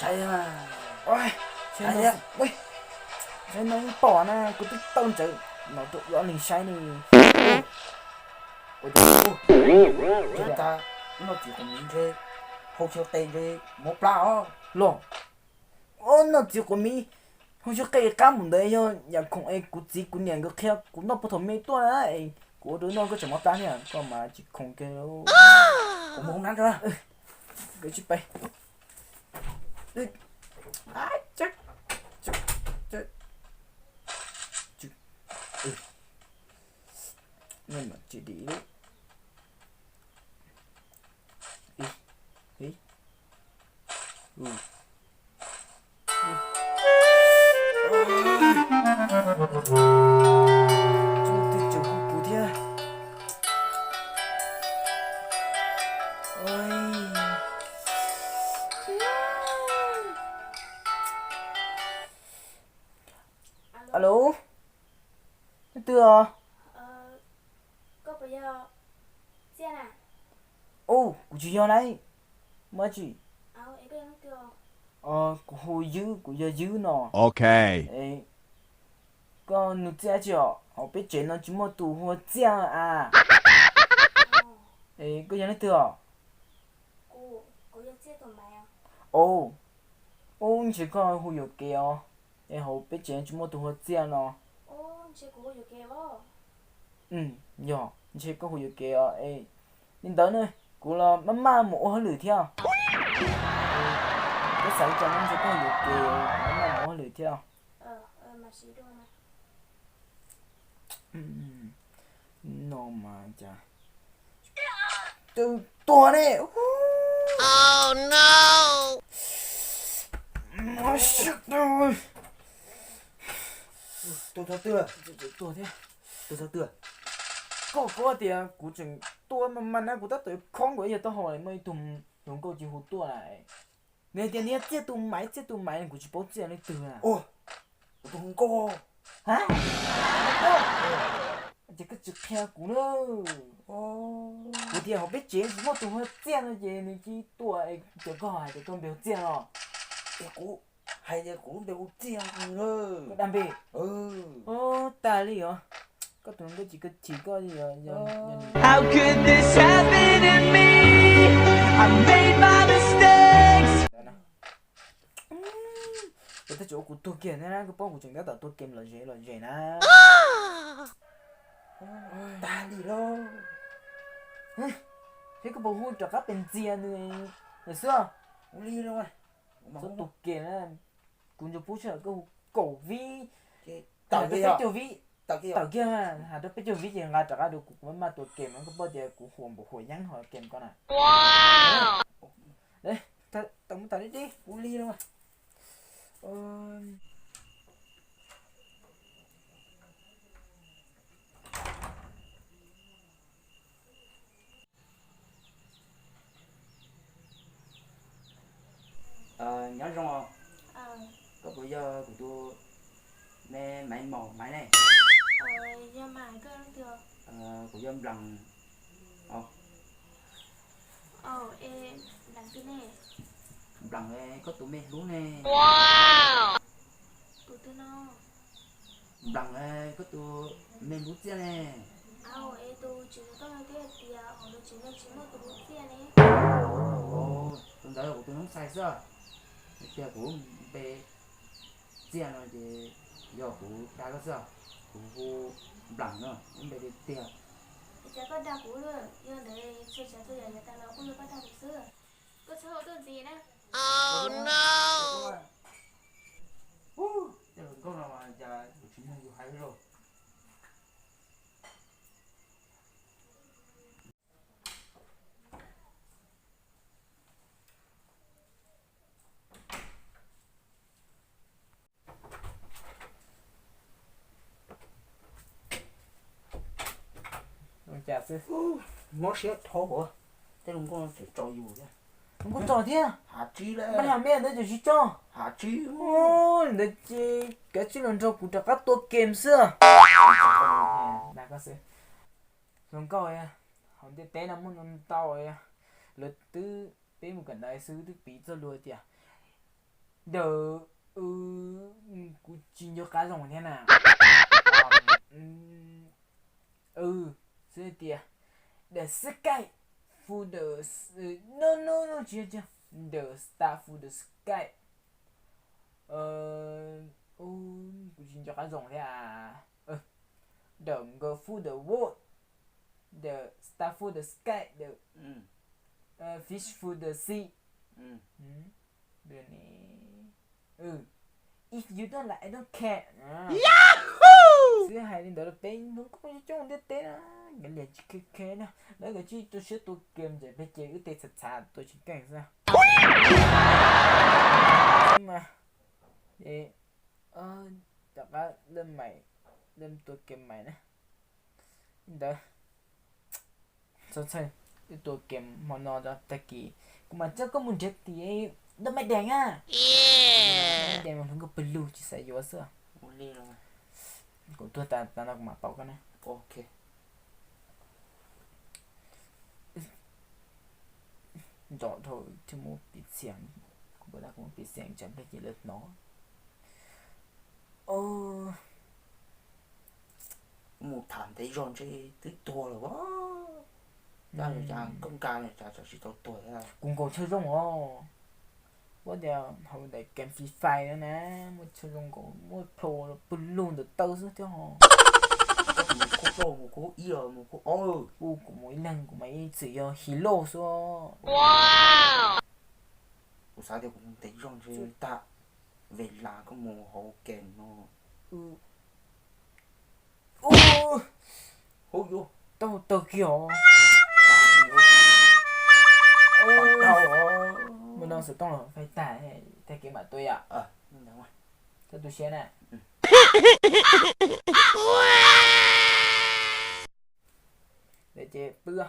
Saib, saib no, saib no yeej pom na, kuv twb tau ntawd los rau ua leeg saib ne. Ua cas, noj txiv quav miv ntshe hau xyaw qe ntshe mob plab os. Los, noj txiv quav miv hau xyaw qe qab mus ntawd yog yam khoom es kuv txiv kuv niam nkawd qhia kuv noj puag thaum me tuaj na, es kuv ua rau noj koj tseem mob plab thiab, koj mas tsis khoom kiag. Kuv mus hoob nab ntag. Nkawd tsis pais. Twb tseem hu kuv thiab. Alo, leej twg os? Ub, kuv tsis yog na. Muaj dab tsi? Kuv hu Ywb, kuv yog Ywb no. Koj nug Txiaj dab tsi os? Hauv peb tsev no tsis muaj tus hu ua Txiaj a. Es koj yog leej twg os? Ub, ntshe koj hu yuam kev os, es hauv peb tsev tsis muaj tus hu ua Txiaj no. Yog, ntshe koj hu yuam kev os. Es li ntawd ne, kuv los maj maj mus ua hauj lwm thiab. Koj xav li cas no ntshe koj hu yuam kev, maj maj mus ua hauj lwm thiab. No mas cas, tus tuag ne. Tus tuag twg? Tus tuag twg? Koj paub tias kuv tseem tuaj mas mas na, kuv tab tom khob nkaus ib yam taub hau muaj ib tug hluas nkauj tsis hu tuaj lawm. Nws hais tias nws yog Txiaj tus maiv, Txiaj tus maiv, kuv tsis paub Txiaj leej twg na. Tus hluas nkauj. Ha? Ces koj tsis qhia kuv na. Kuv tias hauv peb tsev tsis muaj tus hu Txiaj no ces nws cia li tuaj, ces koj hais tias koj npe hu Txiaj los? Es kuv hais tias kuv lub npe hu Txiaj na. Koj dag npe? Tag li os. Koj tus hluas nkauj tsis koj chim koj. How could this happen to me? I made my mistakes. Kuv tab tsis ua kuv tuag kiag na, koj paub kuv tseem tab tom tua kem lom zem lom zem na. Tag li lauj. Thiab koj puas hu rov qab pes ntxias nws xwb? Ua li lauj. Txhob tua kem na. Kuv ntsuas pub sij hawm koj hu kaum vib, tawm peb caug vib, tawm kiag, has rau peb caug vib ces nqa rov qab rau kuv, kuv maj maj tua kem no, koj paub tias kuv huam npaum huam yeeb hauv kem ko na. Tawm mus tawm deb deb, ua li lauj. Nyob zoo os. Koj puas yog kuv tus me Maiv Maum Maiv ne? Kuv yog Nplas. Nplas, koj tus me hlub ne? Nplas, koj tus me hlub Txiaj ne? Tus ntawd kuv tus noob xais xwb. Tias kuv lub npe Txiaj no ces yog kuv dag koj xwb. Kuv hu Nplas no, lub npe tiag tiag. Tej hluas nkauj no mas cas kuv tsis mloog yus hais li lauj. Mob siab dhau, tej hluas nkauj tseem tso yus thiab. Hluas nkauj tso thiab? Hav tsib lawm. Npaj hlo me ntawd tseem tsis tso. Hav tsib. Ntawd ces kav tsij los nrog kuv rov qab tua kem xwb. Hluas nkauj, hauv ntiaj teb no muaj ntau ntau, lawv twb, peb mus kawm ntawv xwb twb piv txoj lus tias Ntawm, kuv tsis nco qab zoo thiab na. Xwb tias the sky full the, no no no, tsis yog, the star full the sky. Kuv tsis nco qab zoo thiab. The girl full the world, the star full the sky, the fish full the sea. If you don't like, I don't care. Xwb hais li ntawd los peb Hmoob Koob coob coob ntiaj teb na, nkawd liam tsis khe khe na, lawv nkawd tsis tu siab tua kem ntawm peb ces wb tej txhav txhav tua tsis keej xwb. Mas, rov qab lawm mais, lawm tua kem mais na. Ntawd, txhob txhawj, wb tua kem hmo no rau tag kis kuv mam coj koj mus nrhiav tim Dab Maiv Dees na. Dab Maiv Dees mas hlub nkauj pw lug tsis xav yuav xwb. Kuv tuag tas tas no kuv mam pauv koj na. Nco dhau thiaj muab piv txhiaj, kuv pom tas kuv muab piv txhiaj tsam pliag ces lawv hnov. Mus tham ntev zog ntshe twb tuag lawm. Cas koj nka cas tsis tau tuag? Kuv nkaus chaw zoo os. Ua tias hauv daim game Free Fire no na, muaj chaw zoo nkaus, muaj plhu pw lug ntawm taw xwb thiab ho. Mus khub plaub, mus khub ib los mus khub ob? Kuv mus ib leeg kuv mas ib txwm yog hero xwb. Kuv xav tias kuv ntev zog ntshe tag, ves las koj mus hauv game no. Ub, tau tawg kiag os. Mus no xov tooj los fais tag, tag kev mam tua yom. Txhob tu siab na. Ces pw.